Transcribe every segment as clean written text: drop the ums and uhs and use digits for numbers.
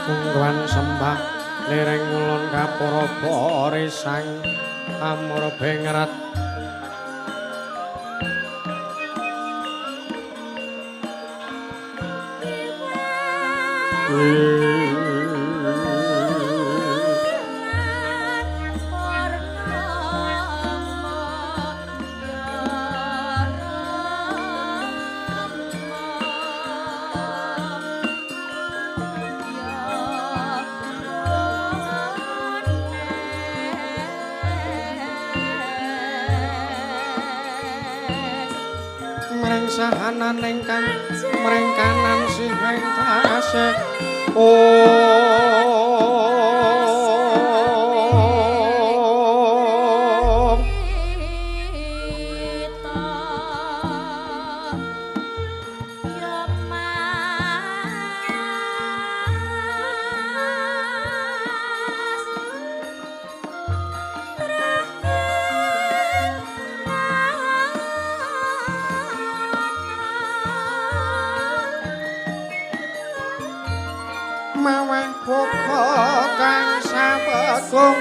Mungguan sembah liring ulun kapuraba risang amur bengrat. Sahanan ingkang mrengkanan siheng tasih om maweh buka kang sawegung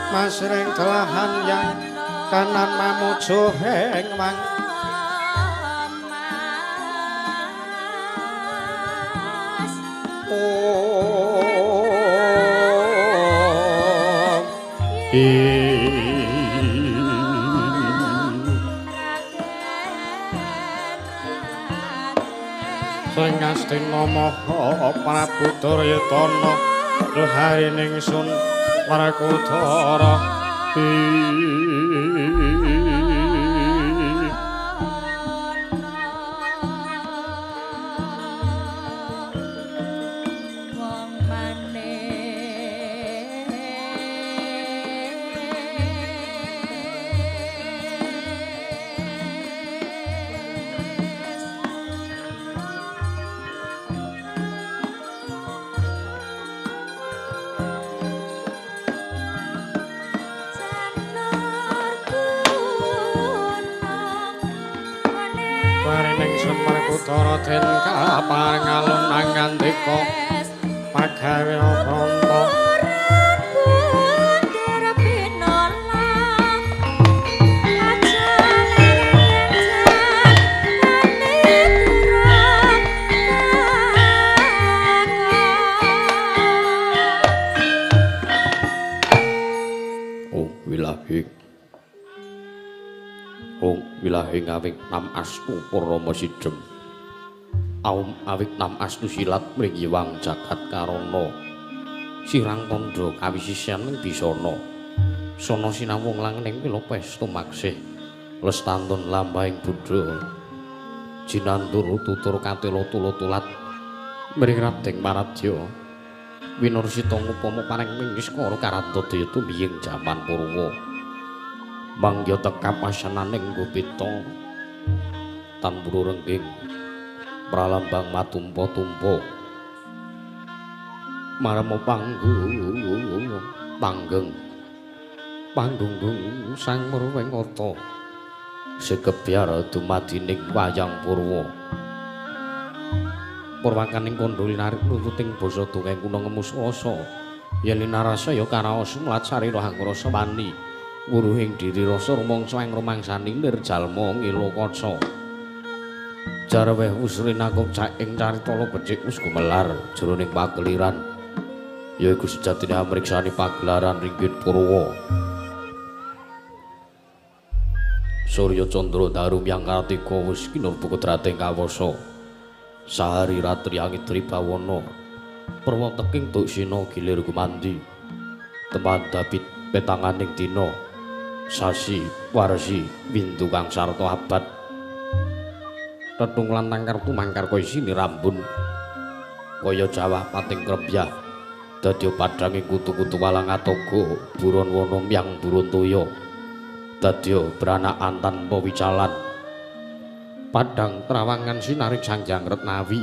masring telahan yang kanan mamuju heng wang om sing astina maha Prabu Duryudana duharining sun Werkudara. Wong manis Werkudara den kapareng alun angandika pagawe pranta. Oh wilahi, oh wilahi ngawing nam astu purama sidhem. Aum awik nam astu silat mringgiwang jagat karana. Sirang tandha kawisisian ing bisana. Sana sinawung langning wilopes tumaksih lestantun lambahing budha. Jinantur tutur katela tula-tulat mring Radeng Maradya. Winursita ngupama paring mingiskara karantadaya tumiying jaman Purwa. Mangya tekap asananing gupita tanburu rengging pralambang matumpa-tumpa marma panggung panggeng panggunggung sang Murwengata sekebyar dumadining wayang purwa purwakaning kandha linarik nuntuting basa dongeng kuna ngemus rasa yen linarasa ya karaos mlat sarira hangrasa wani wuruhing diri rasa rumangsa ing rumangsani nirjalma ngila kaca. Jarweh usrinakum ing carita becik wis gumelar jroning pakeliran yaiku sejatine amriksani pagelaran ringgit purwa. Surya candra daru yang kartika wis kinurba kodrating kawasa. Sahari ratri angidri bawana purwa teking duksina gilir gumandi teman dapit petanganing dina sasi warsi windu kang sarta abad. Tetung lan tangkar tumangkar kaya isine rambun. Kaya jawah pating krembyah. Dadi padhange kutu-kutu walang atoga, buron wana myang buron toya. Dadi branakan tanpa wicalan. Padhang trawangan sinaring Sang Hyang Retnawi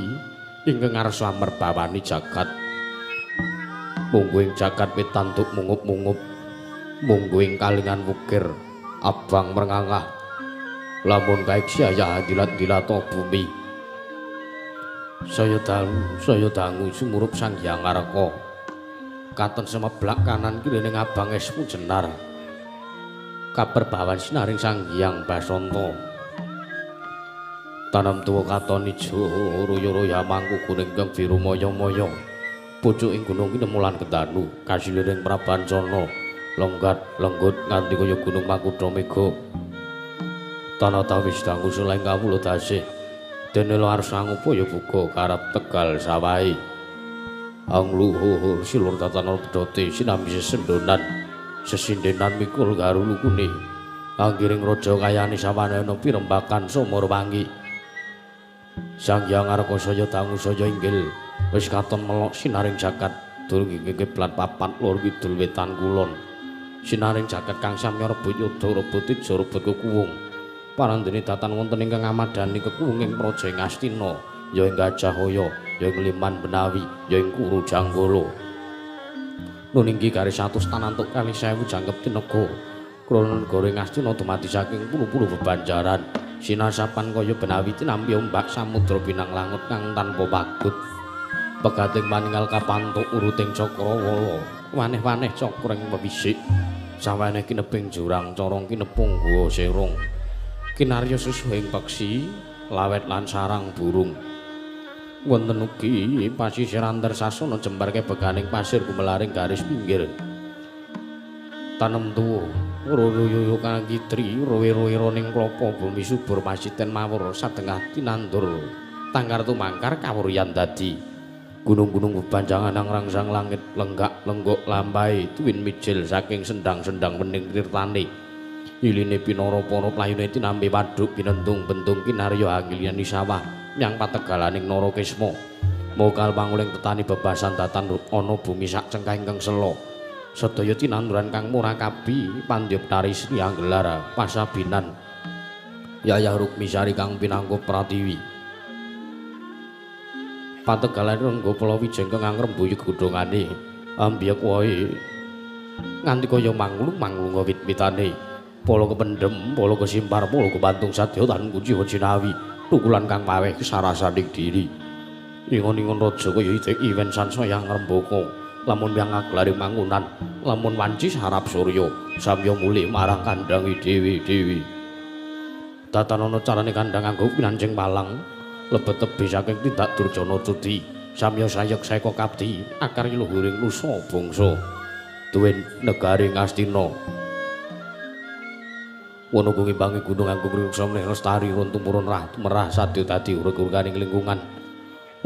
ingkang ngarsa amerbawani jagat. Mungguh ing jagat pitantuk mungup-mungup. Mungguh ing kalingan wukir abang mrengangah. Lamun kaeksi ayah dilat-dilata bumi. Saya dalu, saya dangu sumurup Sang Hyang Arka. Katon semeblak kanan kirine abang esmu jenar. Kaperbawan sinaring Sang Hyang Basanta. Tanem tuwa katon ijo royo-royo mangku kuning kang biru maya-maya. Pucuk ing gunung kinemu lan kendanu, kasiliring Prabancana, lenggat lenggut nganti kaya gunung Makutha Mega. Tanah tawis dangu selain kawula dasih. Dene arsa ngupaya buka karep Tegal sawahe. Angluhur silur tatanan pedhote sinambi sesendonan sesindenan mikul garulukune. Anggiring raja kayane sawanana pirembakan sumur wangi. Sang Hyang Arka saya dangu saya inggil wis katon melok sinaring jagat durung ing kiblat papat lor kidul wetan kulon. Sinaring jagat kang samya rebut yuda rebut teja rebut kekuwung. Parandene datan wonten ingkang amadani kekuwung ing praja Ngastina, ya ing Gajahaya, ya ing Liman Benawi, ya ing Kuru Janggala. Nuninggi garis 100 tanantuk kalih sewu jangkep tinega. Krana negara Ngastina dumadi saking puluh-puluh bebanjaran. Sinasapan kaya Benawi tinampi ombak samudra pinang langut kang tanpa pagut. Pegating paningal kapantuk uruting cakrawala, waneh-waneh cakra ing pewisik. Saweneh kineping jurang corong kinepung guwa serong. Kinarya susuhing peksi, lawet lan sarang burung. Wonten ugi pasisir antar sasana jembar kebeganing pasir gumelaring garis pinggir. Tanem tuwa, royo-royo kang kitri, rowe-rowe ning klapa bumi subur pasiten mawur satengah tinandur. Tangkar tumangkar kawuryan dadi. Gunung-gunung bebanjangan rangsang langit lenggak lenggok lambai tuwin mijil saking sendang-sendang wening tirtane. Iline pinara para playune tinampi waduk binentung bentung kinarya anggiliani sawah nyang pategalaning Narakisma. Mokal panguling tetani bebasan datan ana bumi sak cengkah ingkang sela. Sedaya tinanduran kang murakabi pandhyep tari Sri anggelar pasabinan. Yayah Rukmisari kang pinangkup pratiwi. Pategalan rengga Palawijeng kang ngrembuyug godhongane ambyek wae nganti kaya manglung-manglunga wit-witane. Pala kependhem, pala kesimpar, pala kebantung sadya tan kuciwa jinawi, tukulan kang paweh kesarasaning diri. Ingon-ingon raja kaya idek iwen sansaya ngrembaka, lamun wiyang aglari mangunan, lamun wanci sarap surya, samya mulih marang kandhange dewi-dewi. Tatanana carane kandhang anggo pinancing palang, lebet tebih saking tindak durjana cudi, samya sayek seka kapti, akar luhuring nusa bangsa. Duwen negari Ngastina. Wono ngimbangi gunung agung riksa mleh lestari runtuh rah merah sadya dadi urug-uruganing lingkungan.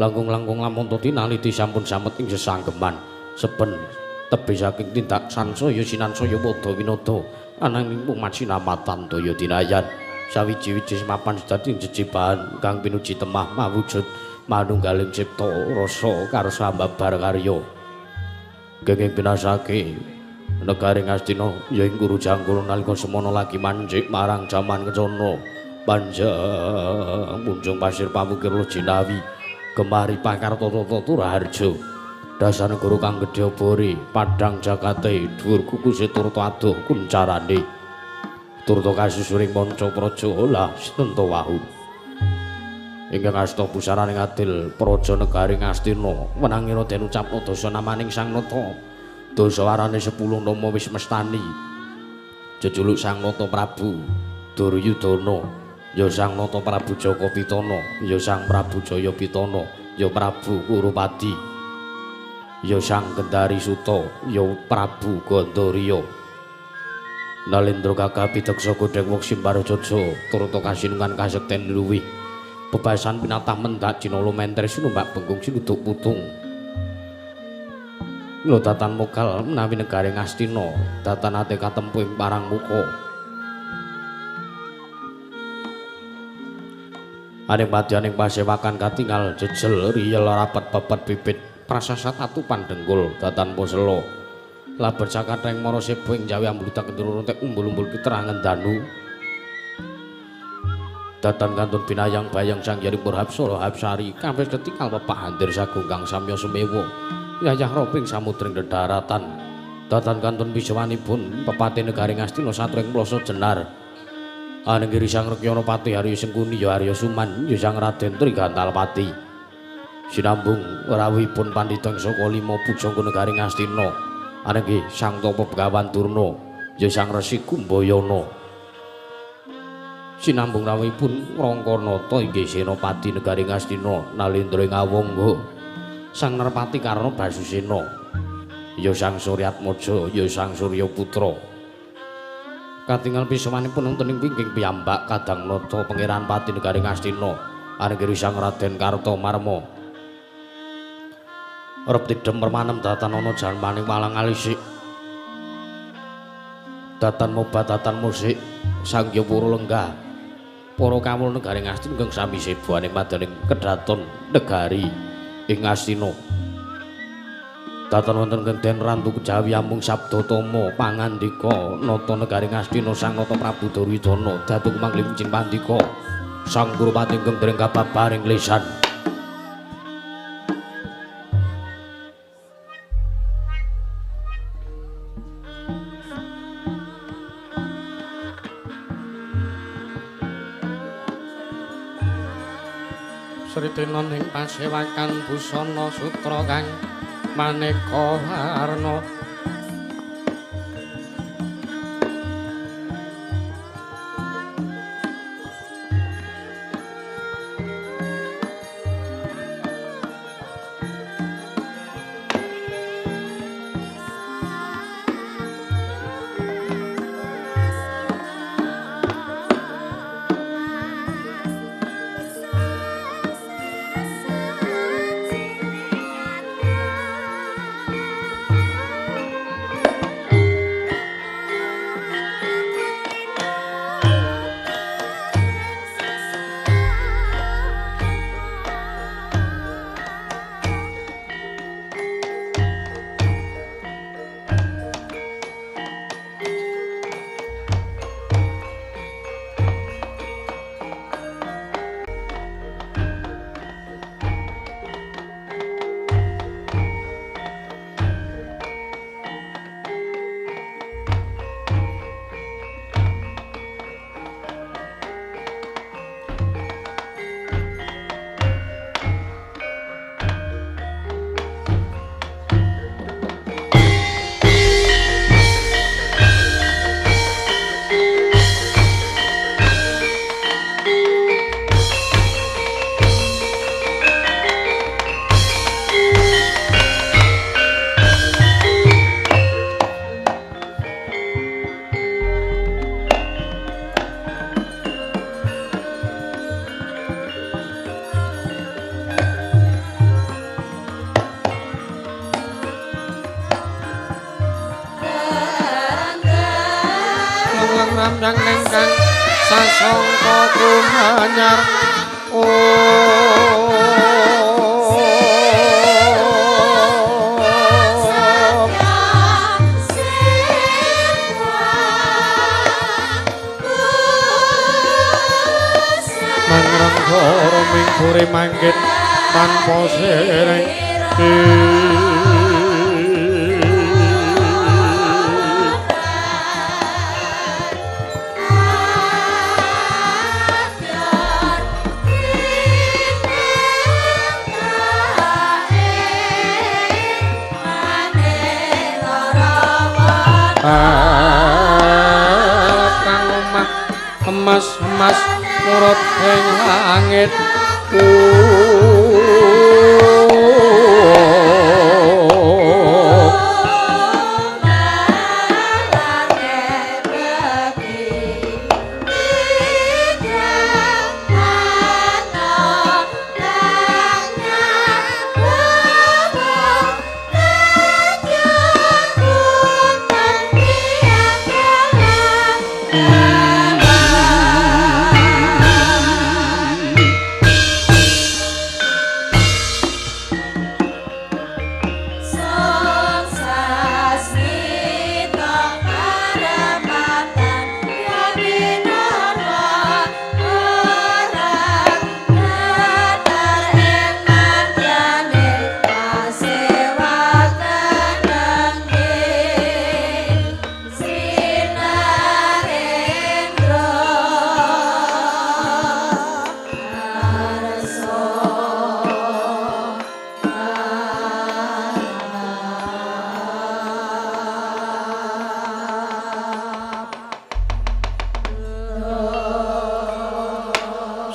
Langkung-langkung lamun tinaliti sampun samet ing sesanggeman. Seben tebih saking tindak sansaya sinansaya padha winada ananging umat sinamatan daya dinayan. Sawiji-wiji mapan dadi jejibahan kang pinuji temah mawujud manunggaling cipta rasa karsa ambabar karya. Genging binasake negari Ngastina ya ing Guru Janggala nalika semana lagi manjik marang jaman kencana panjang munjung pasir pamukir jinawi gemari pakar tata turaharja dasar negara kang gedhe obore padhang jagate dhuwur kukuse turta adoh kuncarane turta kasusuring manca praja lah sinenta wahu ingkang asta pusaraning adil praja negari Ngastina wenangira den ucapna dasa namaning Sang Nata. Dasa warane 10 nama wis mestani. Jejuluk Sang Nata Prabu Duryudana, ya Sang Nata Prabu Jaka Pitana, ya Sang Prabu Jaya Pitana, ya Prabu Kurupadi, ya Sang Gendari Suta, ya Prabu Gandariya. Nalendra gagah pideksa godheng wong Simbarajaja turta kasinungan kasekten luwih. Bebasan pinatah mendak cinala menter sinumbak bengkung sinuduk putung. Mula datan mokal menawi negari Ngastina, datan ate katempu ing parang muka. Aning madyaning pasewakan katingal jejel riyel rapet pepet bibit prasasat atupan dengkul datan posela. Laber cakatheng mara sebo ing jawi ambludak kendurun tek umbul-umbul kiterangan danu. Datan kantun binayang bayang sang yari purhapsara hapsari kabeh ketingal pepak handir sagung kang samya sumewa yayah roping samudring dedaratan. Datan kantun pisawanipun pepati negari Ngastina satring ploso jenar. Anenggiri Sang Rekyana Pati Harya Sengkuni ya Arya Suman ya Sang Raden Trigantalpati. Sinambung rawuhipun pandhita ing saka lima pujangga negari Ngastina. Anenggih Sang Tapa Begawan Durna ya Sang Resi Kumbayana. Sinambung rawuhipun Rangkanata inggih Senopati negari Ngastina Nalendra ing Awangga. Sang Nerpati Karna Basusena ya Sang Suryatmaja ya Sang Suryaputra. Katingal pisawanipun wonten ing wingking piyambak Kadang Nata Pangeran Pati negari Ngastina anggiri Sang Raden Kartomarma. Rep tidhem permanem datan ana jalmaning walang alisik. Datan mobat datan musik Sang Hyawara lenggah. Para kawula negari Ngastina ingkang sami seba ing madaning kedaton negari ing Ngastina. Datan wonten genden Rantu Kejawi amung sabda tama pangandika nata negari Ngastina Sang Nata Prabu Duryudana datu manggih puji pandika Sang Gurupati ingkang dereng kababaring lisan. Sritenan ing pasewakan busana sutra kang maneka warna. Ramyang ingkang sasangka kumanyar Mangrangkara mingkuri manggen tanpa sering. Kang omah emas-emas murub ing langit.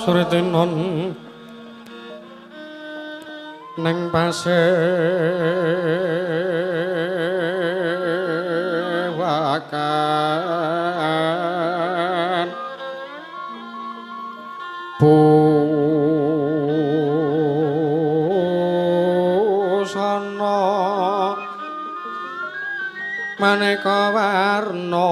Suritinon neng pasewakan busana maneka warna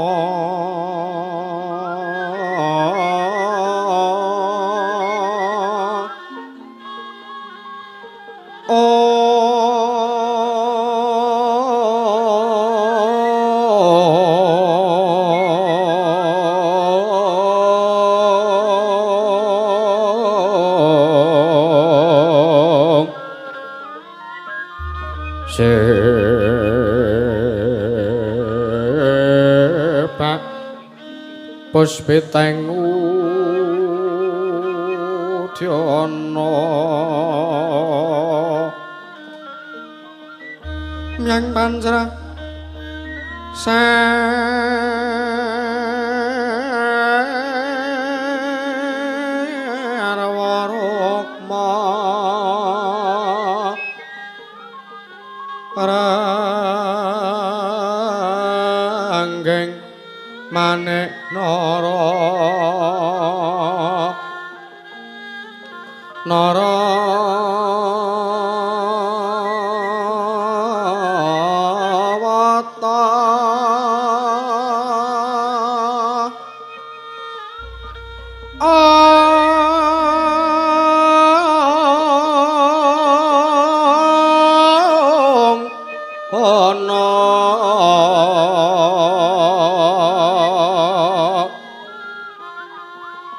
sepak puspiteng udyana myang panjra sarwa rukma ranggeng manik nara nara wata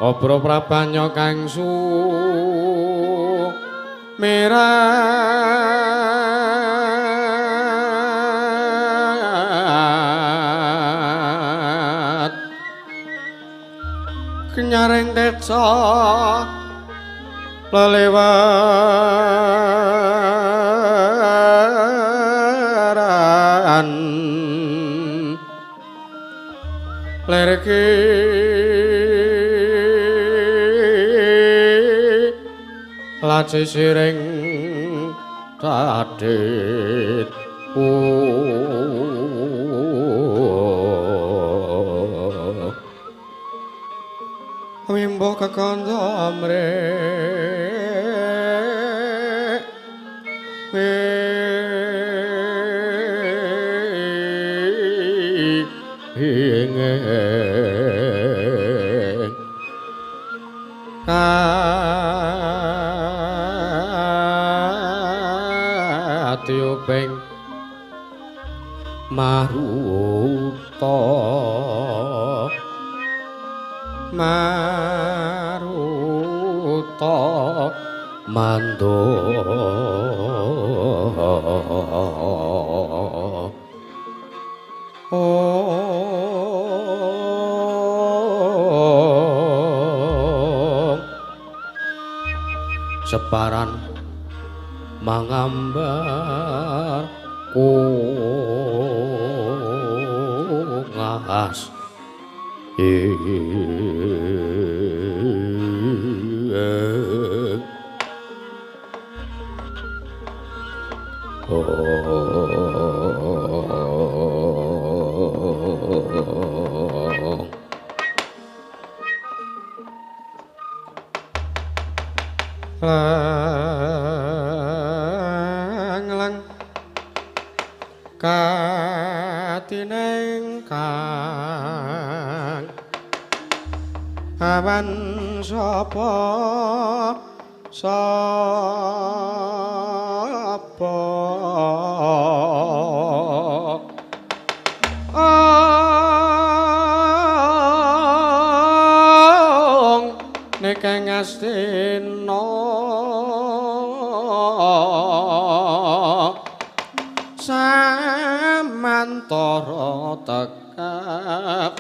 Obro prabanya kang sumirat kenyaring teca lelewaran lerki laci siring tadit wimbo kekandha mrek katiuping maruta maruta mando separan mangambar kungas Lang lang katineng kang awan sapa sapa ong nekeng astina samantara tekap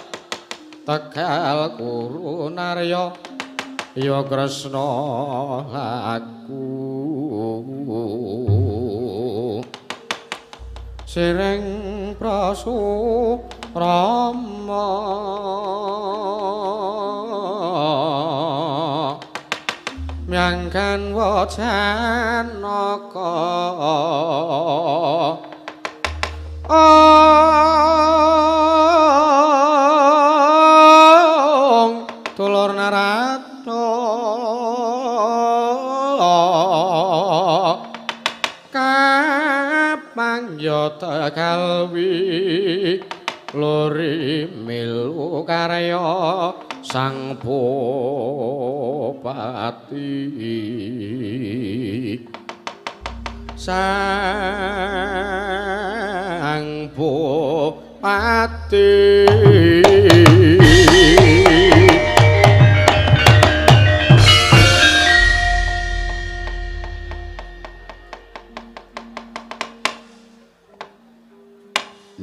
tegal kuru narya ya Kresna laku siring prasu Rama myangkan wajanaka ong dulur Narada kapangya tegalwi lori milu karya sang bupati sang bupati.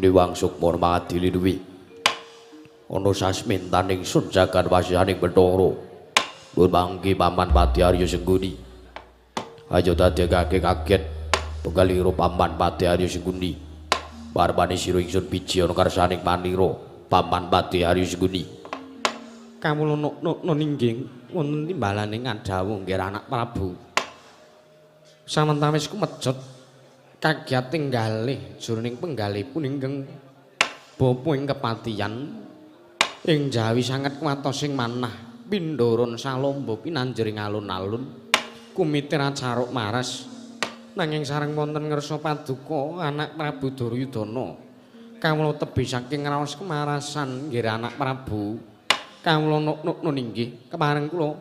Dewang Sukma mangadili duwi ana sasmintaning sun jagat wasihaning Bathara nuwun mangki Paman Pati Arya Sengguni. Aja dadekake kaget penggalira Paman Pati Arya Sengguni. Parpane sira ingsun biji ana karsaning panira Paman Pati Arya Sengguni. Kawula nuknun inggih wonten timbalane ngadhawuh nggih anak Prabu. Samentawis kumejot kagiyating galih jroning penggalihipun ingkang bapa ing kepatiyan ing jawi sanget kuwatos ing manah pindharan salamba pinanjering alun-alun kumitir acaruk maras nanging sareng wonten ngersa paduka anak Prabu Duryudana. Kawula tebih saking raos kemarasan nggih anak Prabu. Kawula nuknun inggih kepareng kula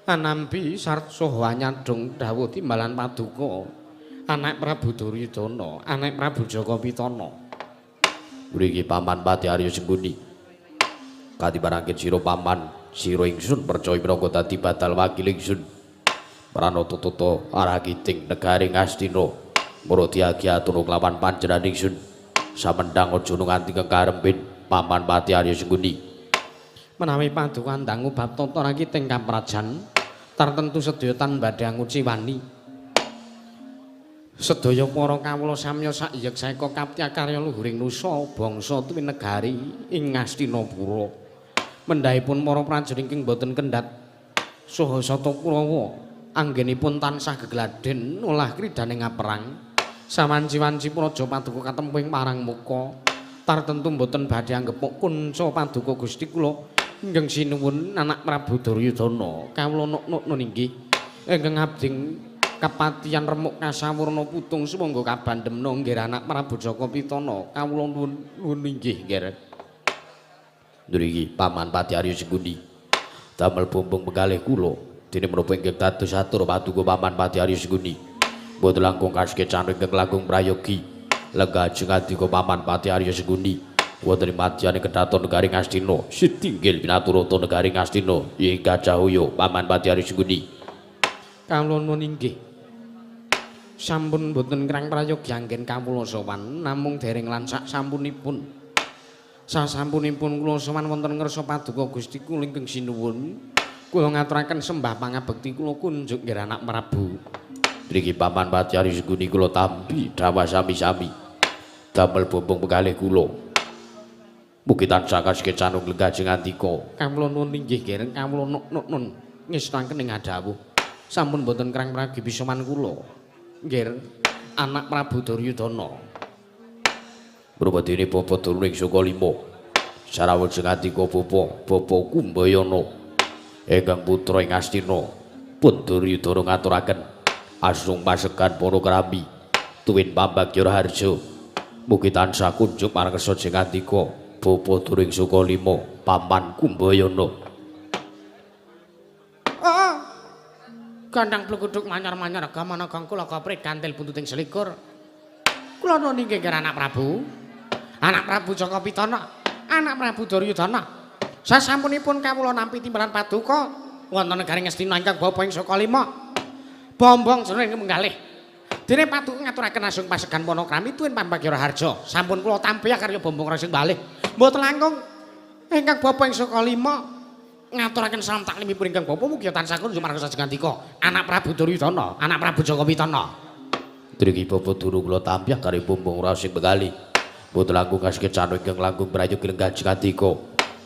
anampi sart saha anyadong dawuh timbalan paduka anak Prabu Duryudana, anak Prabu Jaka Pitana. Mriki Paman Pati Arya Sengguni. Katibarangken sira paman, sira ingsun percaya minangka dadi badal wakil ingsun. Pranata tata arakiting negari Ngastina mara diagi-atuna kelawan panjenengan ingsun. Samendang aja nganti kekarempin Paman Pati Arya Sengguni. Menawi paduka ndangu bab tata rakiting kaprajan, tartentu sedaya tan badhe anguciwani. Sedaya para kawula samya sakyek saeka kaptya karya luhuring nusa bangsa tuwi negari ing Ngastinapura. Mendhahipun para prajurit ingkang boten kendhat saha sata Kurawa anggenipun tansah gegladen olah kridane ngaperang. Sawanci-wanci praja paduka katempuh ing parang muka tartentu boten badhe anggepuk kunca paduka Gusti kula ingkang sinuwun anak Prabu Duryudana. Kawula nuknun inggih ingkang abdi kepatian remuk kasawurna putung sumangga kabandemna nggih anak Prabu Jaka Pitana. Kawula nuwun inggih nggih. Ngriki Paman Pati Arya Sengguni damel bumbung penggalih kula dene menapa ingkang dados atur paduka Paman Pati Arya Sengguni. Mboten langkung kaskecan ingkang langkung prayogi lenggah ajeng andika Paman Pati Arya Sengguni wonten ing madyane kedaton negari Ngastina sitinggil pinaturata negari Ngastina ing Gajah Uya Paman Pati Arya Sengguni. Kawula nuwun inggih. Sampun boten ngrang prayogi anggen kawula sowan namung dereng lan sak sampunipun. Sasampunipun kula sowan wonten ngersa paduka Gusti kula ingkang sinuwun. Kula ngaturaken sembah pangabekti kula kunjuk nggih anak Prabu. Ngriki Paman Pati Arya Sengguni kula tampi dhawah sami-sami. Damel bumbung penggalih kula. Mugi tansah kaskecan lenggah ajeng andika. Kawula nuwun inggih nggih kawula nuknun ngestakaken ing adhawuh. Sampun boten krang prayogi pisoman kula. Nggih anak Prabu Duryudana. Mrupatine bapa Durna ing Sukalima. Sarawuh sing andika bapa, bapa Kumbayana ingkang putra ing Astina. Pun Duryudana ngaturaken asung pasegan para kerami tuwin pambagya raharja. Mugi tansah kunjuk marang kersa jeng andika bapa Durna ing Sukalima, paman Kumbayana. Gandang plekuduk manyar-manyar gamana kang kula kaprit kantil buntuting selikur. Kula nuwun inggih anak Prabu. Anak Prabu Jaka Pitana, anak Prabu Duryudana. Sasampunipun kawula nampi timbalan paduka wonten negari Ngastina ingkang bapa ing Sukalima. Bombong jroning menggalih. Dene paduka ngaturaken asung pasegan Panakrami tuwin pambagya raharja. Sampun kula tampi karya bombong rasing balih. Mboten langkung ingkang bapa ing Sukalima ngaturaken salam taklimipun ingkang bapa mugi tansah kunjuk marang sajengandika anak Prabu Duryudana, anak Prabu Jaka Pitana. Ngriki bapa Durna kula tampi karya bombong rasing menggalih. Mboten langkung kaskecan ingkang langkung prayogi lenggah ajeng andika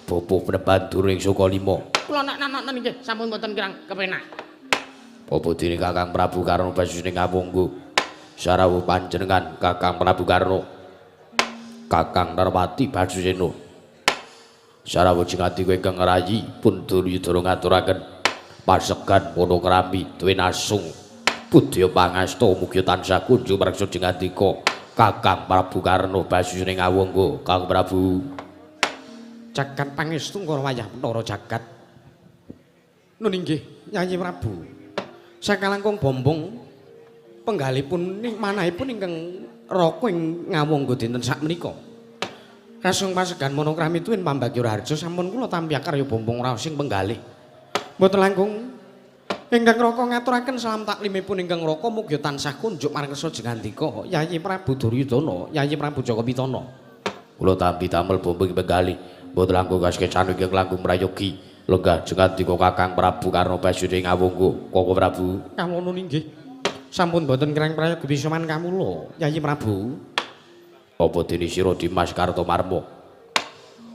bapa penemban Durna ing Sukalima. Kula nak-nak nggih sampun mboten kirang kepenak. Apa dene Kakang Prabu Karna Basusene Ngawangga? Sarawuh panjenengan Kakang Prabu Karna. Kakang Narpati Basusena. Sarawuh jengati kowe ingkang rayi pun Duryudana ngaturaken pasegan panakrami tuwin asung budya pangasta mugi tansah kunjung mreksa jengandika Kakang Prabu Karna Basusene Ngawangga. Kakang Prabu jagat pangestu ngara wayah menara jagat. Nun inggih Yayi Prabu. Sakalangkung bombong penggalipun manahipun ingkang raka ing Ngawangga dinten sakmenika. Kasung pasegan monokrami tuwin pambagya raharja sampun kula tampi karya bombong raos ing penggalih. Mboten langkung ingkang raka ngaturaken salam taklimipun ingkang raka mugi tansah kunjuk marang kersa jengandika Yayi Prabu Duryudana, Yayi Prabu Jaka Pitana. Kula tampi damel bombong penggalih. Mboten langkung kaskecan ingkang langkung prayogi. Lenggah jengandika Kakang Prabu Karna Basudene Ngawangga. Koko Prabu. Kawula inggih. Sampun boten kirang prayogi pisaman kawula, Yayi Prabu. Apa dene sira Dimas Kartomarma?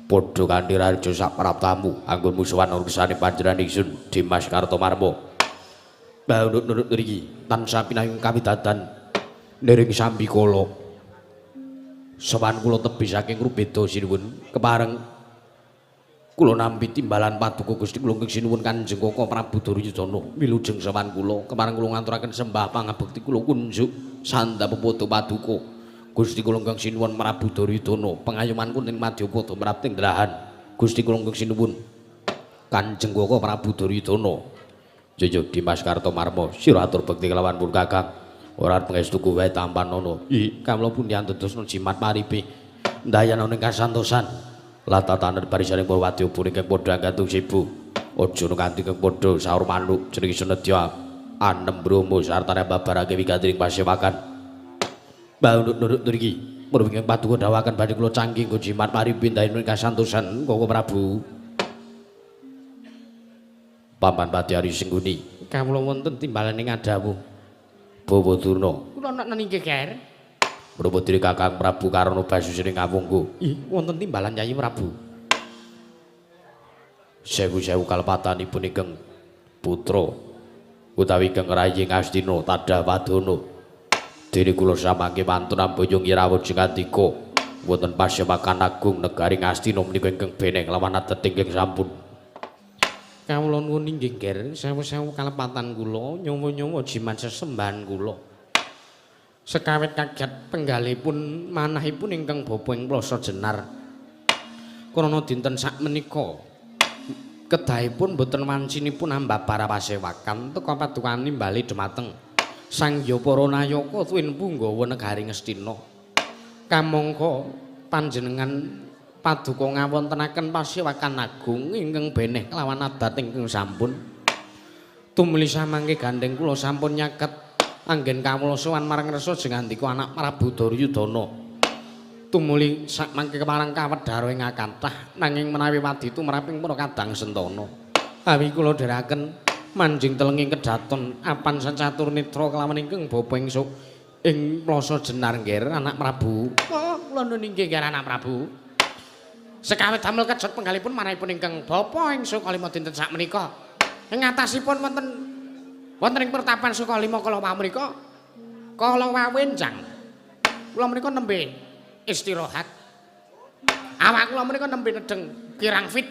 Padha kanthi raharja sak praptamu anggon musuhan urursane panjenengan ingsun Dimas Kartomarma. Baunut-nurut ngriki tansah pinayung kawidadan niring sambikala. Sowan kula tebih saking Rubeda sinuwun kepareng kula nampi timbalan paduka Gusti kula ingkang sinuwun Kanjeng Koko Prabu Duryudana. Wilujeng sowan kula kepareng kula ngaturaken sembah pangabekti kula kunjuk sandha pepodo paduka Gusti kula ingkang sinuwun Prabu Duryudana. Pengayoman kuning madyapada mrapting delahan Gusti kula ingkang sinuwun Kanjeng Koko Prabu Duryudana. Jojo Dimas Kartomarma sira atur bekti kelawan pun Kakang ora pangestuku wae tampanana. I kawula pundi andedosna jimat paripe ndayana ning kasantosan latatanen barisaning para wadya ingkang padha anggantung sibu aja nganti kang padha saur manuk jenenge senedya anem bromo sartane babarake wigati ing pasewakan. Baunut-nurut nriki murup ingkang paduka dawaken badhe kula canggih nggo jimat paripe ndayana ing kasantosan Koko Prabu. Paman Patiari Sengguni kawula wonten timbalan ing adawuh Bawa Durna. Kula nek inggih Ger. Menapa dene Kakang Prabu Karna Basusene Ngawangga? Ih, wonten timbalan Yayi Prabu. Sewu-sewu kalepatanipun ingkang putra utawi ingkang rayi Ngastina Tadah Wadana. Dene kula samangke wantun amboyong rawuh jengandika wonten pasewakan agung negari Ngastina menika ingkang beneng lawan adat ingkang sampun. Kawula nuwun inggih Ger, sewu-sewu kalepatan kula nyawa-nyawa jimat sesembahan kula. Sekawit kaget penggalipun manahipun ingkang bapa ing Plasa Jenar. Krana dinten sakmenika kedahipun boten wancinipun ambabar pasewakan teka paduka nimbali dhumateng Sang Hyang Para Nayaka tuwin punggawa negari Ngastina. Kamangka panjenengan paduka ngawontenaken pasewakan agung ingkang beneh kelawan adat ingkang sampun. Tumuli samangke gandeng kula sampun nyaket anggen kawula sowan marang resa jengandika anak Prabu Duryudana. Tumuli samangke kepareng kawedhara ing kathah nanging menawi wadi tumraping para kadang sentana. Awi kula dherekaken manjing telenging kedaton apan secatur netra kelawan ingkang bapa ing ing Plasa Jenar Ngger anak Prabu. Oh, kula nuwun inggih Ngger anak Prabu. Sekawit damel kejet penggalipun manahipun ingkang bapa ing Sukalima dinten sakmenika. Ing atasipun wonten wonten ing pertapan Sukalima kala wau menika kala wau enjang. Kula menika nembe istirahat. Awak kula menika nembe nedeng kirang fit.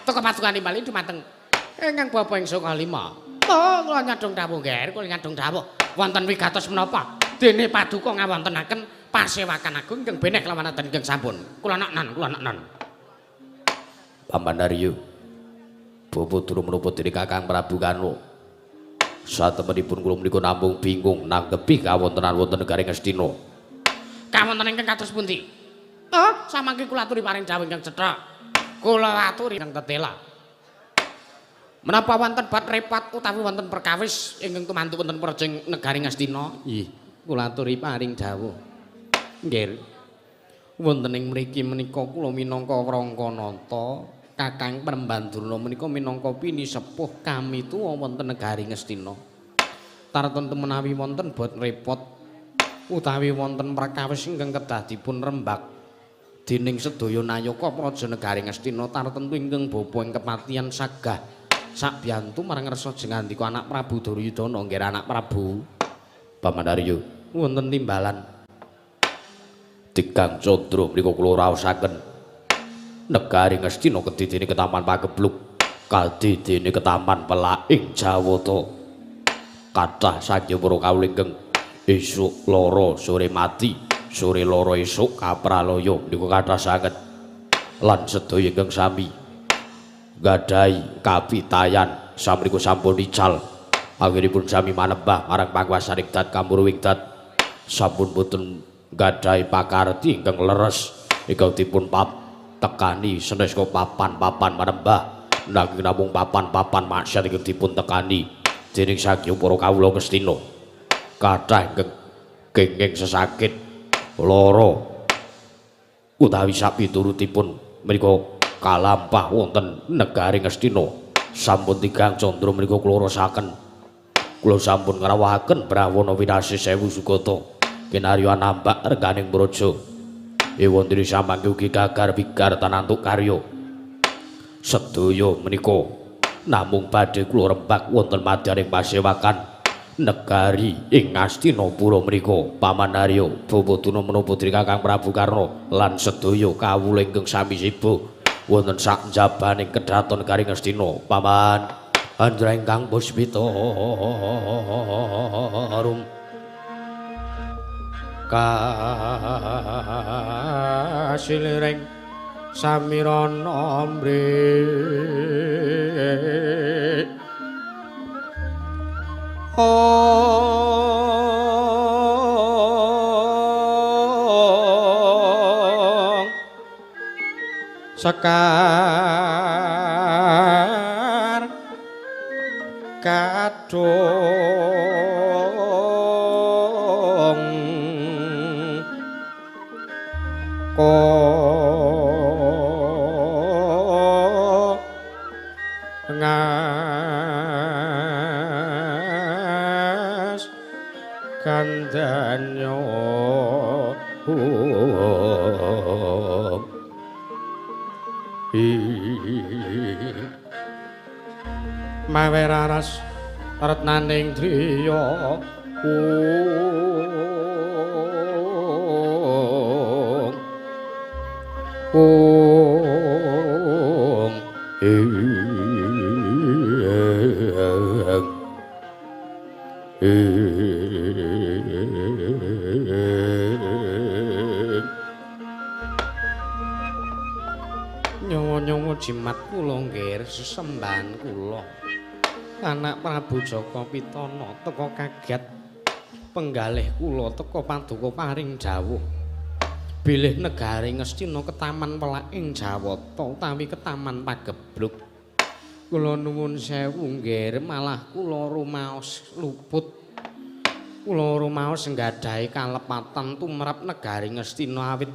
Teka paduka nimbali dumateng ingkang bapa ing Sukalima. Oh, kula nyadong dawuh Ngger, kula nyadong dawuh. Wonten wigatos menapa? Dene paduka ngawontenaken pasewakan agung ingkang beneh kelawan adan ingkang sampun. Kula noknan, kula noknan. Paman Daryo. Bapa durung menapa dene Kakang Prabu Karna. Satemenipun kula menika namung bingung nanggepi kawontenan wonten negari Ngastina. Kawontenan ingkang kados pundi? Oh, samangke kula aturi paring dawuh ingkang cetha. Kula aturi ingkang tetela. Menapa wonten bab repot utawi wonten perkawis ingkang tumantu wonten praja negari Ngastina? Nggih, kula aturi paring dawuh. Nggih. Wonten ing mriki menika kula minangka Wrangkanata, Kakang Prembandurna menika minangka pinisepuh kami tuwa wonten negari Ngastina. Tartemtu menawi wonten bot repot utawi wonten perkawis ingkang kedah dipun rembag dening sedaya nayaka praja negari Ngastina tartemtu ingkang bapa ing kepatihan sagah Sakbiyantu marang ngersa jengandika anak Prabu Duryudana nggih anak Prabu Paman Arya wonten timbalan Tigang Candra menika kula raosaken negari Ngastina kedidene ketaman pagebluk kadidene ketaman pelaing Jawata kathah saking para kawula ingkang esuk lara sore mati sore lara esuk kapralaya menika kathah sanget lan sedaya ingkang sami gadhahi kapitayan samriku sampun ical anggenipun sami manembah marang panguwasaning dat kamurwing dat sampun boten gadhahi pakarti ingkang leres ingkang dipun tekani sanes papan-papan manembah nanging namung papan-papan maksiat ingkang dipun tekani dening saking para kawula Ngastina kathah ingkang kenging sesakit lara utawi sapiturutipun menika kalampah wonten negari Ngastina sampun tigang candra menika kula rasaken kula sampun ngrawuhaken Brahwana winasih sewu sugata kinarya nambak reganing praja ewondene samangke ugi gagar wigar tanantuk karya sedaya menika namung badhe kula rembak wonten madyaning pasewakan negari ing Ngastinapura menika Paman Arya Bapa Duna menapa putri Kakang Prabu Karna lan sedaya kawula ingkang sami siba wonten sak njabaning kedaton negari Ngastina Paman Andra ingkang puspita arum kasiliring samirana mrih sekar kadung ko ngas kandanyo mawe raras retnaning driya ung ing nyawa-nyawa jimat kula nggih sesembahan kula anak Prabu Jaka Pitana teka kaget penggalih kula teka paduka paring dawuh bilih negari Ngastina ketaman pelaking Jawata utawi ketaman pagebluk kula nuwun sewu nggih malah kula rumaos luput kula rumaos nggadahi kalepatan tumrap negari Ngastina awit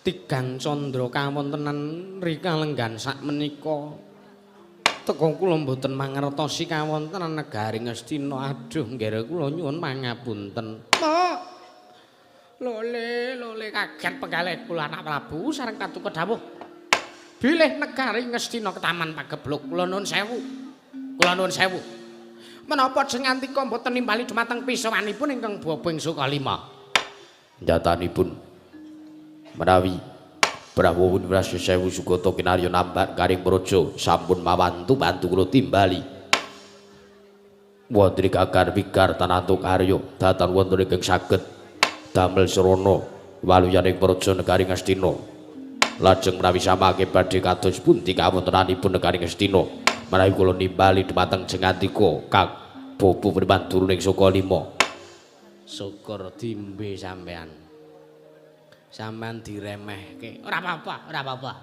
tigang candra kawontenan rika lenggan sakmenika teka kula mboten mangertosi kawontenan negari Ngastina aduh nggih kula nyuwun pangapunten lole lole kaget penggalih kula anak Prabu sareng paduka dawuh bilih negari Ngastina ketaman pagebluk kula nuwun sewu kula nuwun sewu menapa jengantika mboten nimbali dumateng pisawanipun ingkang baba ing Sukalima nyatanipun menawi Prabu Winasih Sewu Sugata kinarya nambak garing praja sampun mawantu bantu kula timbali wonten gagar wigar tanantuk karya datan wonten ingkang saged damel srana waluyaning praja negari Ngastina lajeng menawi samangke badhe kados pundi kawontenanipun negari Ngastina menawi kula nimbali dumateng jengantika Kang Bapa Primanduruning Sukalima syukur dimbe sampean sampean diremehke ora apa-apa ora apa-apa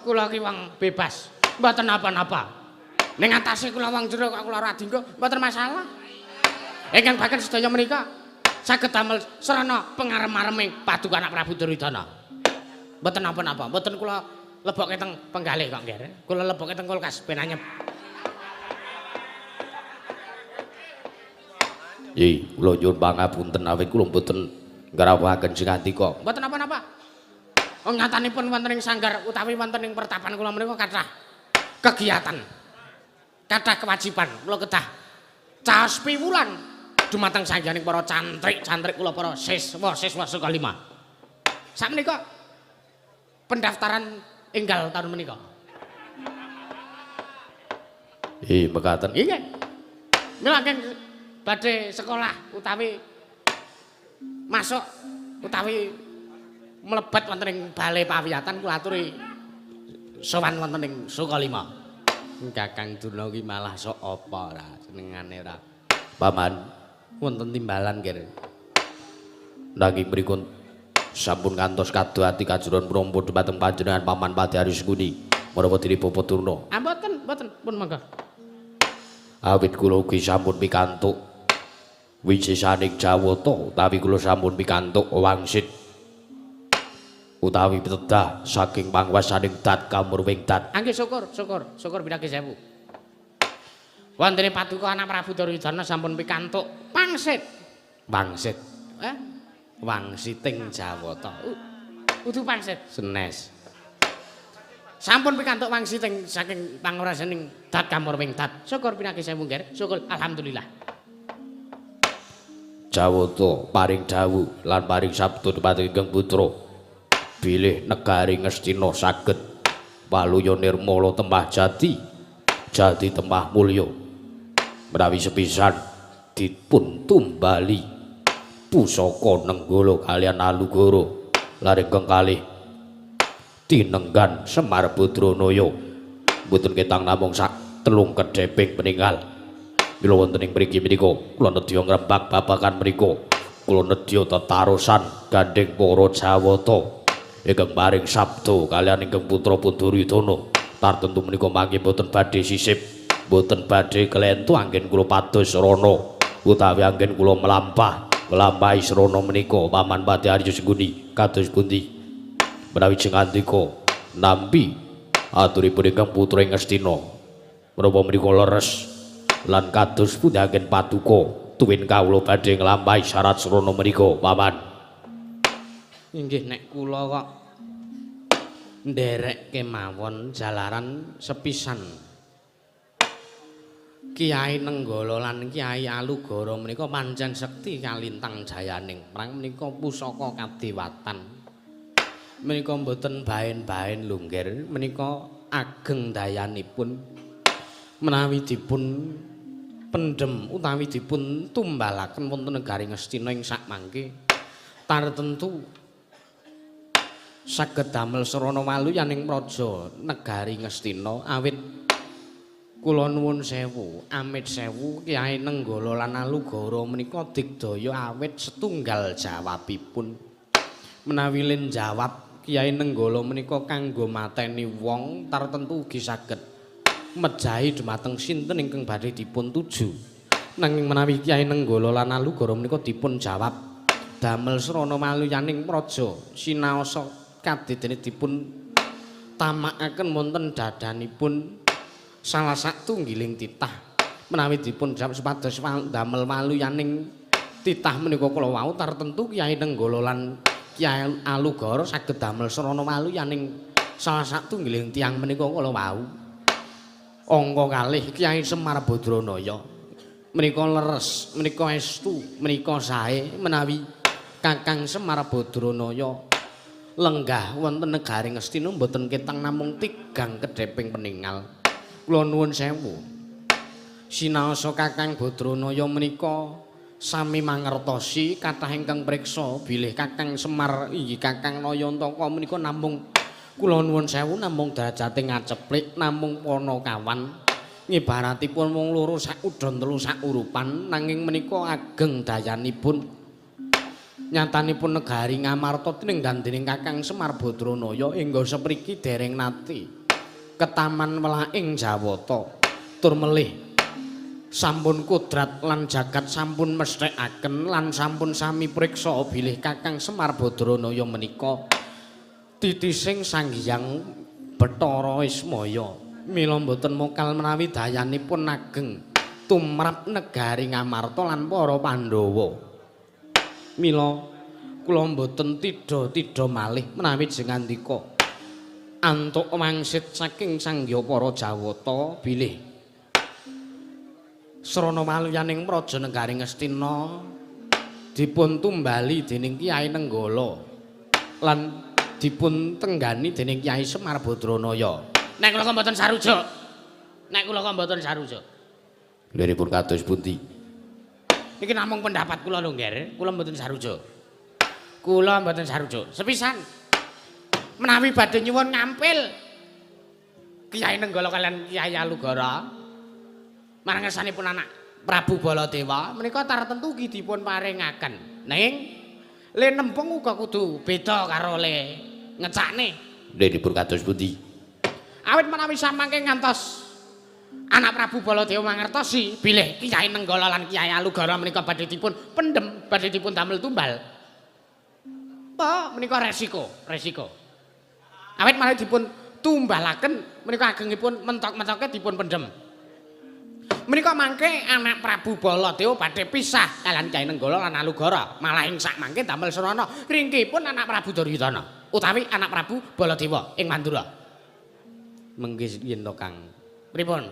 kula ki wong bebas mboten napa-napa ning atase kula wong jero kok kula ora dinggo mboten masalah ingkang baken sedaya menika saged damel srana pengarem-areming paduka anak Prabu Duryudana mboten napa-napa mboten kula lebokke teng penggalih kok nggih kula lebokke teng kulkas ben anyep nggih kula nyuwun pangapunten awit kula mboten ngrawuhaken sing-andika mboten napa-napa. Wong nyatanipun wonten ing sanggar utawi wonten ing pertapan kula menika kathah kegiatan. Kathah kewajiban kula kedah caos piwulang dumateng sangganing para cantrik-cantrik kula para siswa-siswa Sukalima. Sakmenika pendaftaran enggal taun menika. Ih, mekaten. Inggih. Mila badhe sekolah utawi masuk utawi mlebet wonten ing bale pawiyatan kula aturi sowan wonten ing Sukalima. Kakang Durna ki malah sok apa ora senengane ora. Paman, wonten timbalan nggih. Nanging mriku sampun ngantos kadoh ati kajuron prompo dumateng panjenengan Paman Pati Aris Guni. Menapa dene Bapak Durna? Ah mboten, mboten, pun monggo. Awit kula ugi sampun pikantuk wisesaning Jawata utawi kula sampun pikantuk wangsit utawi pitedah saking pangwasaning Dat Kamurwing Dat. Angge syukur, syukur, syukur pinanggih sewu. Wontene paduka anak Prabu Duryudana sampun pikantuk pangsit. Wangsit. Eh? Wangsiting Jawata. Udu pangsit. Senes. Sampun pikantuk wangsiting saking pangrasaning Dat Kamurwing Dat. Syukur pinanggih sewu nggih. Syukur alhamdulillah. Jawata paring dawuh lan paring sabda dumateng ingkang putra. Bilih negari Ngastina saged waluya nirmala temah jati, jati temah mulya. Menawi sepisan dipun tumbali pusaka Nenggala kaliyan Alugara lan ingkang kalih tinenggan Semar Badranaya. Mboten ketang namung sak telung kedheping peninggal. Mila wonten ing mriki menika kula nedya ngrembak babagan menika. Kula nedya tetarosan gandheng para Jawata ingkang paring sabda kaliyan ingkang putra Duryudana. Tartemtu menika mangke mboten badhe sisip, mboten badhe kelentu anggen kula pados srana utawi anggen kula mlampah nglampahi srana menika Paman Pati Arya Sengkuni kados pundi. Menawi jengandika nampi aturipun ingkang putra ing Ngastina menapa menika leres lan kados pundi anggen paduka tuwin kawula badhe nglampahi syarat srana menika Paman. Inggih nek kula kok nderek kemawon jalaran sepisan Kiai Nenggala lan Kiai Alugara menika pancen sekti kalintang jayaning prang menika pusaka kadewatan. Menika mboten baen-baen lho nggih, menika ageng dayanipun menawi dipun pendhem utawi dipun tumbalaken wonten negari Ngastina ing sakmangke tartemtu saged damel srana waluyaning praja negari Ngastina. Awit kula nuwun sewu, amit sewu, Kiai Nenggala lan Alugara menika digdaya awit setunggal jawabipun. Menawi len jawab Kiai Nenggala menika kanggo mateni wong tartemtu ugi saged mejahi dumateng sinten ingkang badhe dipun tuju. Nanging menawi Kiai Nenggala lan Alugara menika dipun jawab damel srana waluyaning praja sinaosa kadidene dipun tamakaken wonten dadanipun salah satunggiling titah. Menawi dipun jawab supados damel waluyaning titah menika kala wau tartemtu Kiai Nenggala lan Kiai Alugara saged damel srana waluyaning salah satunggiling tiyang menika kala wau. Angka kalih Kiai Semar Badranaya menika leres, menika estu, menika sae menawi Kakang Semar Badranaya lenggah wonten negari Ngastina mboten ketang namung tigang kedheping peningal. Kula nuwun sewu. Sinaosa Kakang Badranaya menika sami mangertosi kathah ingkang priksa bilih Kakang Semar inggih Kakang Nayantaka menika namung kula nuwun sewu namung derajate ngaceplik namung panakawan ngibaratipun wong loro sak udon telu sak urupan nanging menika ageng dayanipun. Nyatanipun negari Ngamarta tinenggan dening Kakang Semar Badranaya engga sepriki dereng nate ketaman welaing Jawata tur melih sampun kodrat lan jagat sampun mesthekaken lan sampun sami priksa bilih Kakang Semar Badranaya menika titising Sang Hyang Bathara Ismaya. Mila mboten mokal menawi dayanipun ageng tumrap negari Ngamarta lan para Pandhawa. Mila kula mboten tidha-tidha malih menawi jengandika Antuk wangsit saking Sangya para Jawata bilih srana waluyaning praja negari Ngastina dipun tumbali dening Kyai Nenggala lan dipun tenggani dening Kyai Semar Badranaya. Nek kula mboten sarujuk. Nek kula kok mboten sarujuk. Liripun kados pundi? Niki namung pendapat kula lho, Ngger. Kula mboten sarujuk. Kula mboten sarujuk. Sepisan menawi badhe nyuwun ngampil Kyai Nenggala kalian Kyai Alugara marang ngersanipun anak Prabu Baladewa menika tartentu ugi dipun paringaken. Ning le nempung uga kudu beda karo le ngecakne. Liripun kados pundi? Awit menawi samangke ngantos anak Prabu Baladewa mangertosi bilih Kyai Nenggala lan Kyai Alugara menika badhe dipun pendhem, badhe dipun damel tumbal. Apa menika resiko, resiko. Awit malah dipun tumbalaken menika agengipun mentok-mentoke dipun pendhem. Menika mangke anak Prabu Baladewa badhe pisah kalian Kyai Nenggala lan Alugara, malah ing sak mangke damel srana ringkihipun anak Prabu Duryudana utawi anak Prabu Baladewa ing Mandura. Mengki yen to Kang. Pripun?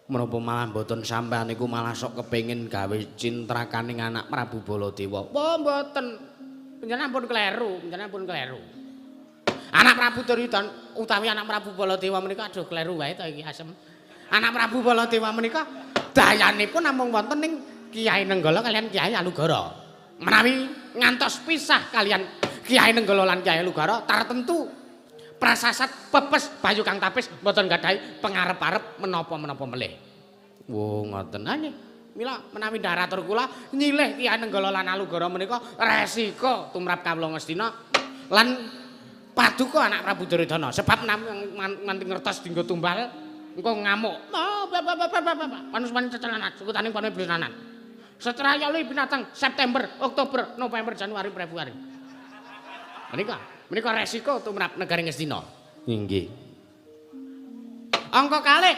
Menapa malah mboten sampean niku malah sok kepengin gawe cintrakaning anak Prabu Baladewa? Oh mboten. Panjenengan pun kleru, panjenengan pun kleru. Anak Prabu Duryudana utawi anak Prabu Baladewa menika aduh kleru wae to iki asem. Anak Prabu Baladewa menika dayanipun namung wonten ing Kyai Nenggala kalian Kyai Alugara. Menawi ngantos pisah kalian Kyai Nenggala lan Kyai Alugara tartentu prasasat pepes Bayu Kang Tapis mboten gadhahi pengarep-arep menapa-menapa melih. Wo ngoten. Ha nggih. Mila menawi ndaratur kula nyilih Kyai Nenggala lan Alugara menika resiko tumrap kawula Ngastina lan paduka anak Prabu Duryudana sebab nganti ngertos dinggo tumbal engko ngamuk. Oh, panus-panus cecelanan sukutaning panu iblis-nanan. Setraya li binatang September, Oktober, November, Januari, Februari. Menika, menika resiko tumrap negari Ngastina. Inggih. Angka kalih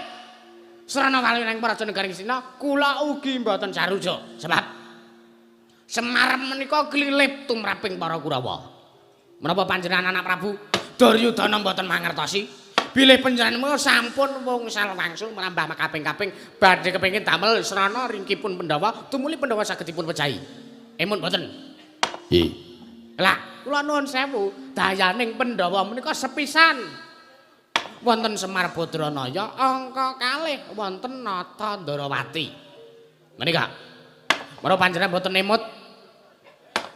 srana waluyaning praja negari Ngastina kula ugi mboten sarujuk sebab Semar menika klilip tumraping para Kurawa. Menapa panjenengan anak Prabu Duryudana mboten mangertosi bilih panjenengan menika sampun wungsal wangsul merambah makaping-kaping badhe kepengin damel srana ringkipun Pandhawa tumuli Pandhawa saged dipun pejahi. Emun mboten? Nggih. Lah kula nuwun sewu dayaning Pandhawa menika sepisan wonten Semar Badranaya angka kalih wonten Nata Ndarawati. Menika menapa panjenengan mboten emut?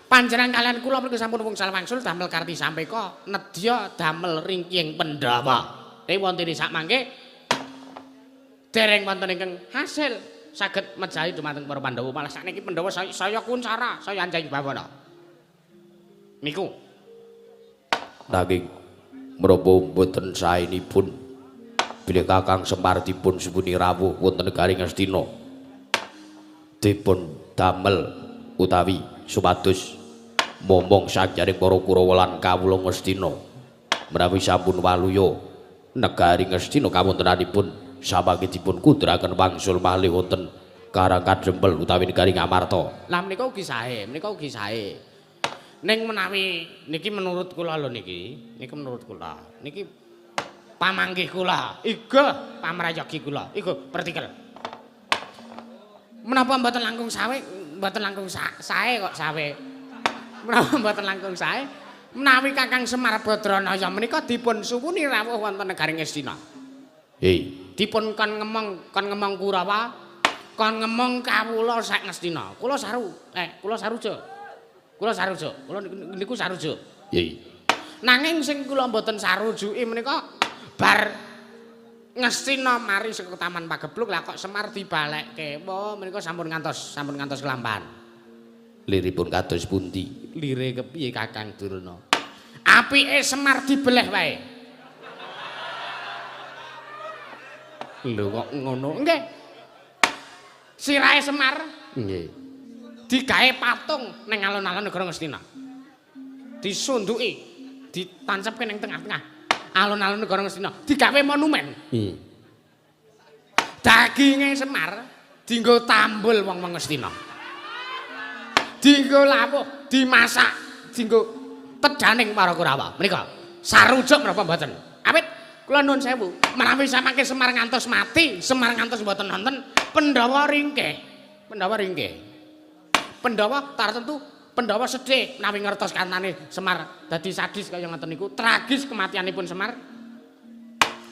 Panjenengan kalian kula mriki sampun wungsal wangsul damel karti sampeka nedya damel ringkihing Pandhawa. Nek wonten sak mangke dereng wonten ingkang hasil saged mejahi dumateng para Pandhawa. Malah sakniki Pandhawa saya kuncara, saya anjing bawana. Niku. Nanging menapa mboten saenipun bilih Kakang Semar dipun suwuni rawuh wonten negari Ngastina dipun damel utawi supados momong sakjaning para Kurawa lan kawula Ngastina menawi sampun waluya negari Ngastina kawontenanipun samangke dipun kuduraken wangsul malih wonten Karang Kadempel utawi negari Ngamarta. Lah menika ugi sae, menika ugi sae. Ning menawi niki menurut kula lho niki, niki menurut kula. Niki pamanggih kula, iga pamrayogi kula, iga pertikel. Menapa mboten langkung sawe, mboten langkung sae kok sawe. Menapa mboten langkung sae? Menawi Kakang Semar Badranaya menika dipun suwuni rawuh wonten negari Ngastina. Hei, dipun kon ngemong Kurawa, kon ngemong kawula sak Ngastina. Kula saru, kula sarujuk. Kula sarujuk, kula niku sarujuk. Nggih. Nanging sing kula mboten sarujuki menika bar Ngastina mari saka Taman Pagebluk lah kok Semar dibalekke. Wah, menika sampun ngantos kelampahan. Liripun kados pundi? Lire kepiye Kakang Durna? Apike Semar dibeleh wae. Lho kok ngono? Nggih. Sirahe Semar nggih digawe patung ning alun-alun negara Ngastina. Disunduki, ditancepke ning tengah-tengah alun-alun negara Ngastina, digawe monumen. Daginge Semar dienggo tambul wong-wong Ngastina. Dienggo lawuh, dimasak, dienggo tedaning para Kurawa. Menika Sarujuk menapa mboten? Awit kula nuwun sewu, menawi samangke Semar ngantos mati, Semar ngantos mboten nonton, Pandhawa ringkih. Pandhawa ringkih. Pandhawa tartentu Pandhawa sedih menawi ngertos kantane Semar dadi sadis kaya ngoten niku, tragis kematianipun Semar.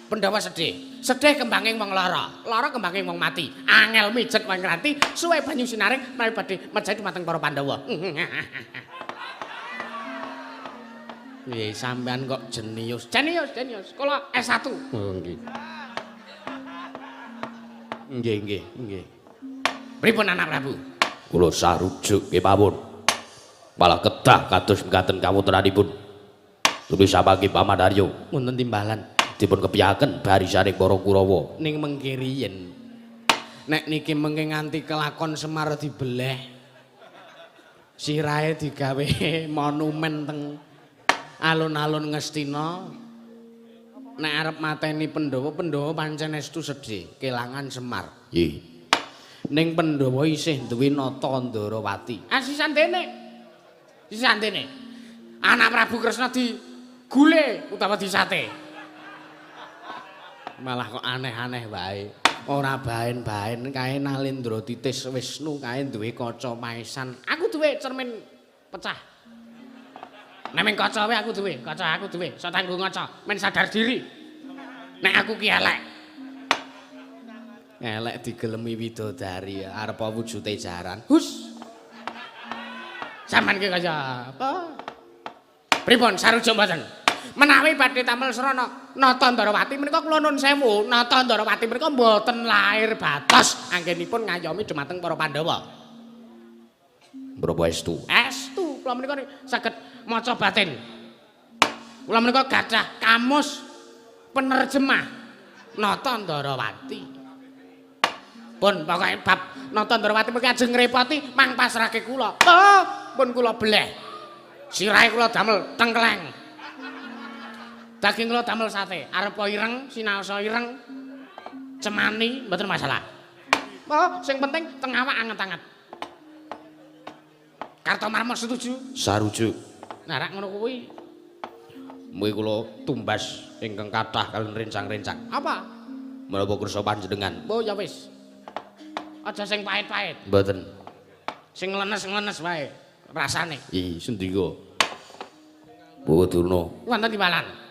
Pandhawa sedih. Sedih kembanging wong lara, lara kembanging wong mati. Angel mijet wong ngranti, suwe banyu sinaring menawi badhe mejahi dumateng para Pandhawa. Nggih, sampean kok jenius. Jenius, jenius. Kula S1. Oh, nggih. Nggih, nggih, nggih. Pripun anak Prabu? Kula sarujuk nggih mawon. Malah kedah kados mekaten kawontenanipun. Tulis samangke Paman Arya Wonten timbalan dipun kepiyaken barisaning para Kurawa. Ning mengke riyen. Nek niki mengke nganti kelakon Semar dibeleh. Sirahe digawe monumen teng alun-alun Ngastina. Nek arep mateni Pandhawa, Pandhawa pancen estu sedih kelangan Semar. Nggih. Ning Pandhawa isih duwe Nata Ndarawati. Ah sisan dene. Sisan dene. Anak Prabu Kresna di gule utawa disate. Malah kok aneh-aneh wae. Ora baen-baen kae Nalendra Titis Wisnu kae duwe kaca maesan. Aku duwe cermin pecah. Nek ming kaca wae aku duwe, kaca aku duwe. Sok tanggo ngaca, men sadar diri. Nek aku ki elek. Elek digelemi widodari arep wujude jaran. Hus. Sampeyan ki kaya apa? Pripun sarujuk mboten? Menawi badhe damel srana Nata Ndarawati menika kula nun sewu, Nata Ndarawati menika mboten lair batos anggenipun ngayomi dumateng para Pandhawa. Menapa estu? Estu, kula menika saged maca batin. Kula menika gadah kamus penerjemah Nata Ndarawati. Pun pokoke bab Nata Ndarawati menika ajeng ngrepoti mang pasrahke kula. Oh, pun kula beleh. Sirahe kula damel tengkleng. Daging kula damel sate, arep ireng, sinaosa ireng, cemani mboten masalah. Oh, sing penting teng awak anget-anget. Kartomarma setuju? Sarujuk. Nah, rak ngono kuwi. Mugi kula tumbas ingkang kathah kaliyan rencang-rencang. Apa? Menapa kersa panjenengan? Oh, ya wis. Aja sing pahit-pahit. Mboten. Sing nglenes-nglenes wae rasane. Ih, sendika. Bawa Durna. Wonten timbalan.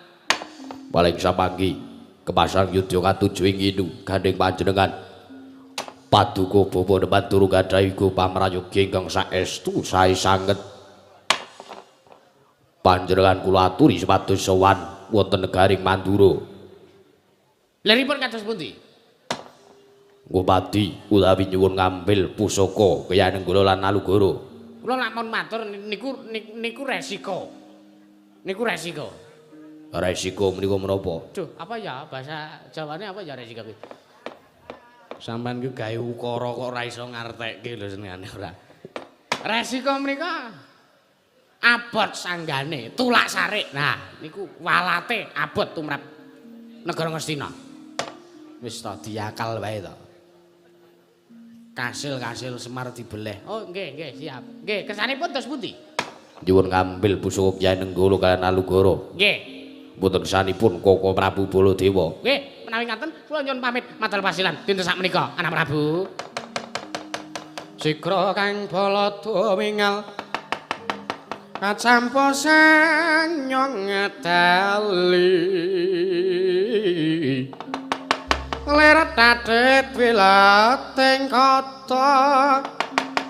Paling samangki kemasang yudha katuju ing inu gandheng panjenengan. Paduka bapa neman turung gadhahi pamrayoga ingkang saestu sae sanget. Panjenengan kula aturi supados sowan wonten negaring Mandura. Liripun kados pundi? Ngupadi utawi nyuwun ngambil pusaka Kyai Nenggala lan Alugoro. Kula lak mun matur niku niku resiko. Niku resiko. Resiko menika menapa? Duh, apa ya bahasa Jawane apa ya resiko kuwi? Sampeyan ku gawe ukara kok ora iso ngartekke lho senengane ora. Resiko menika abot sanggane, tulak sarik. Nah, niku walate abot tumrap negara Ngastina. Wis ta diakal wae to. Kasil-kasil Semar dibeleh. Oh, nggih, nggih, siap. Nggih, kesanipun terus pundi? Nyuwun ngambil pusaka Kyai Nenggala kaliyan Alugoro. Nggih. Mboten kesanipun Koko Prabu Baladewa. Nggih, menawi ngaten kula nyuwun pamit madal pasilan dinten sakmenika, Anak Prabu. Sikra kang Balada wingal kacampa sang nyong ngedali. Leret tadet wilating kota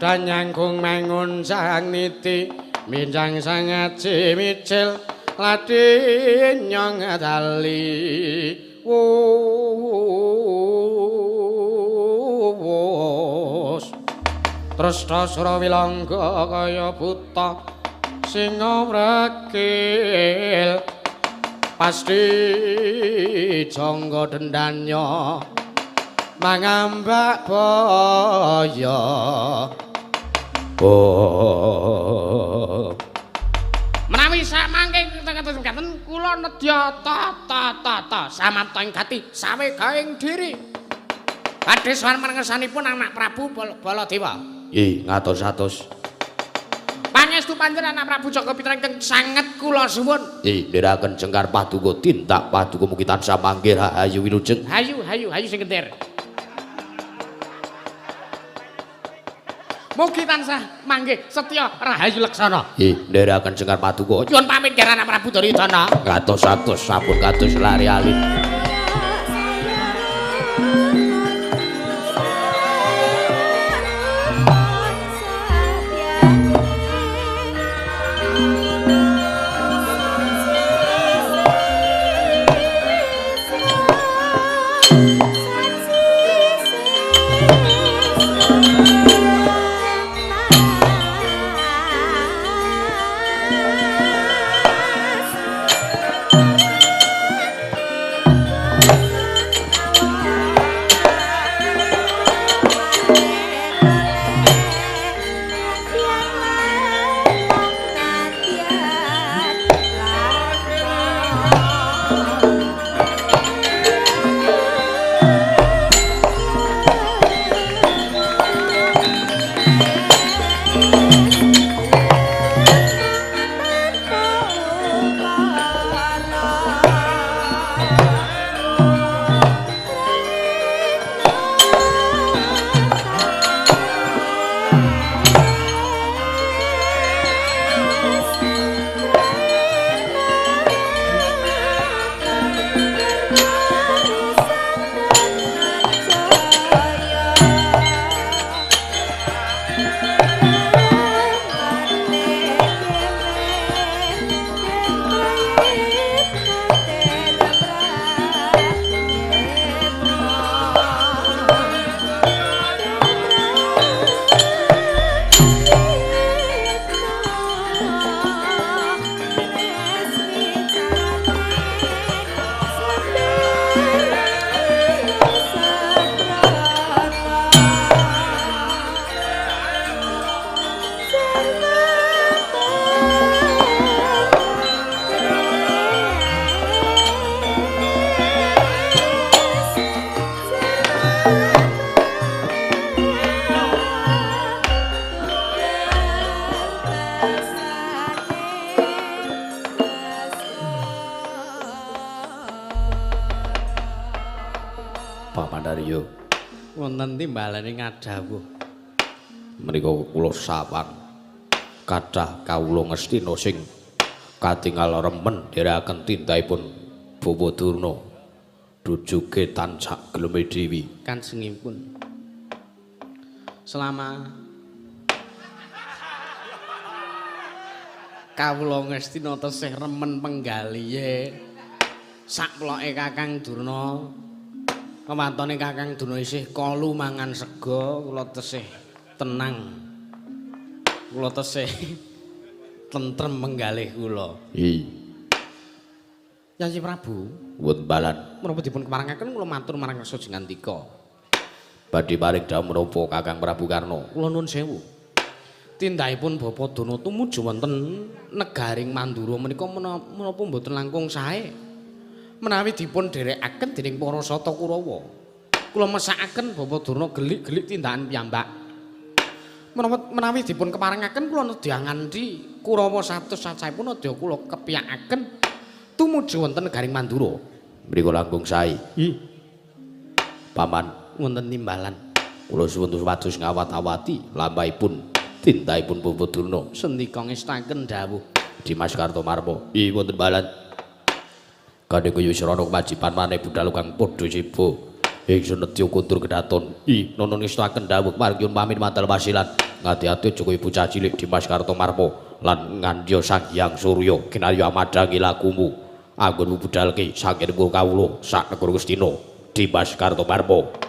danyangkung mangun sang niti minjang sang aji micil ladi nyong ngedali. Wus Tresna Surawilangga kaya buta singa wrekil pasti jangga dendanya mangambak boyo. Oh. Menawi samangke kados-kados kula nedya ta ta ta ta samapta ing gati sawe gaeng diri. Badhe sowan mangersanipun anak Prabu Baladewa. Nggih, ngatos-atos. Pangestu Pangestu panjenengan Anak Prabu Jaka Pitra ingkang sanget kula suwun. Ndherekaken jengkar paduka tindak paduka mugi tansah manggih rahayu wilujeng. Hayu hayu hayu sing gentir. Mugi tansah manggih setya rahayu laksana. Ndherekaken jengkar paduka. Nyuwun pamit karo Anak Prabu Duryudana. Kados-atos sampun kados lari alit. Wonten timbalane ngadhawuh. Menika kula sawang kathah kawula Ngastina sing katingal remen ndherekaken tindakipun Bapak Durna dujuke tansah geleme dewi. Kanjengipun selama kawula Ngastina tesih remen penggalihe sakploke Kakang Durna. Kewantone Kakang Durna isih kolu mangan sega, kula tesih tenang. Kula tesih tentrem menggalih kula. Yayi Prabu, wonten balan. Menapa dipun keparengaken kula matur marang Rasa Jengandika. Badhe paring dawuh menapa Kakang Prabu Karna? Kula nuwun sewu. Tindakipun Bapak Durna tumuju wonten negaring Mandura menika menapa mboten langkung sae. Menawi dipun dherekaken dening para Sata Kurawa. Kula mesakaken Bapak Durna gelik-gelik tindakan piyambak. Menawi dipun keparengaken kula nedya nganti Kurawa 100 cacahipun nedya kula kepiyakaken tumuju wonten negaring Mandura. Mriku langkung sae. Paman, wonten timbalan. Kula suwun supados ngawat-awati lampahipun tindakipun Bapak Durna. Sendika ngestaken dawuh Dimas Kartomarma. Wonten balan. Kandhane kaya srana kewajiban maneh budal kang padha siba. Ingsun nedya kundur kedaton. Nono ngestaken dawuh paring nyuwun pamit madal wasilan. Ngati-ati aja kaya bocah cilik Dimas Kartomarma lan ngandya Sang Hyang Surya kinarya madhangi lakumu. Anggonmu budalke saking kawula sak negara Ngastina Dimas Kartomarma.